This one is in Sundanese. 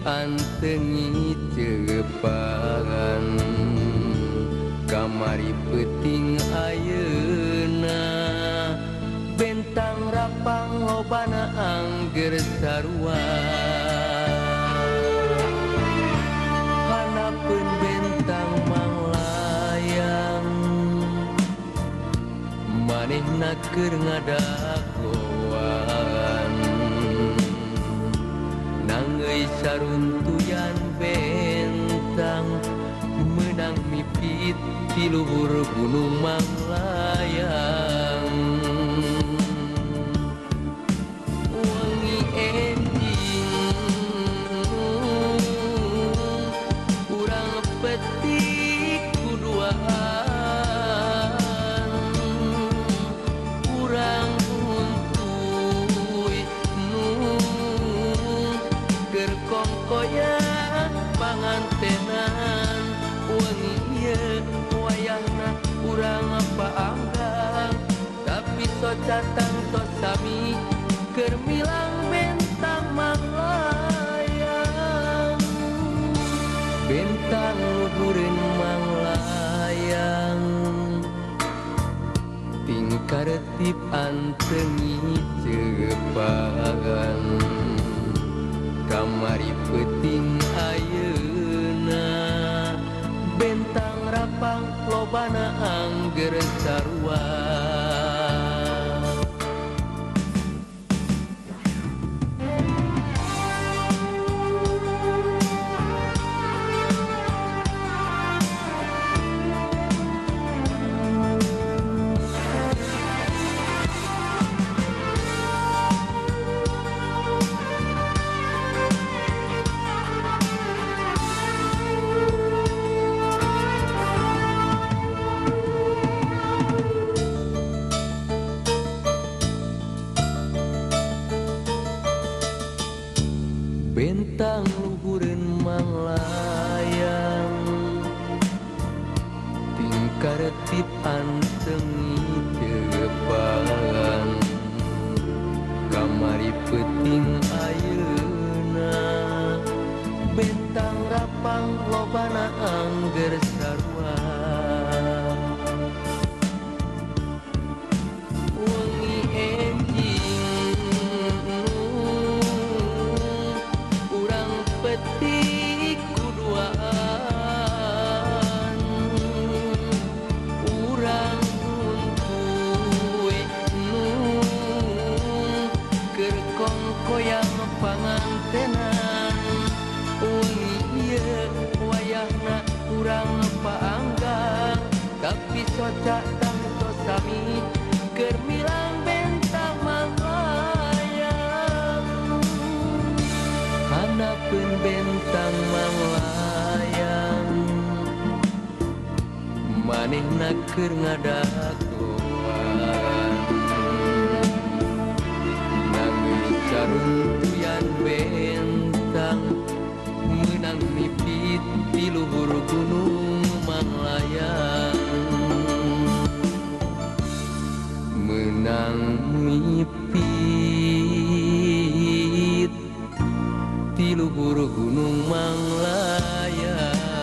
antengi cepagan kamari peuting ayeuna bentang rapang lobana angger sarua hanapeun bentang manglayang manehna keur ngadagoan nanggeui saruntuyan bentang meunang mipit di luhur gunung Manglayang. Wengi enjing urang petik kuduaan urang untuy nu keur kongkoyan pangantenan wengi ieu wayahna urang paanggang tapi soca tangtos sami keur milang bentang manglayang bentang luhureun manglayang tingkaretip antengi cepagan kamari peuting ayeuna bentang rapang lobana angger sarua. Bentang luhureun manglayang tingkaretip antengi cepagan kamari peuting ayeuna bentang rapang lobana angger sarua wengi enjing urang petik kuduaan urang untuy nu keur kongkoyang pangantenan wengi ieu wayahna urang paanggang tapi soca tangtos sami keur milang bentang manglayang hanapeun bentang manglayang manehna keur ngadagoan nanggeui saruntuyan bentang meunang mipit di luhur gunung Manglayang meunang mipit di luhur gunung Manglayang.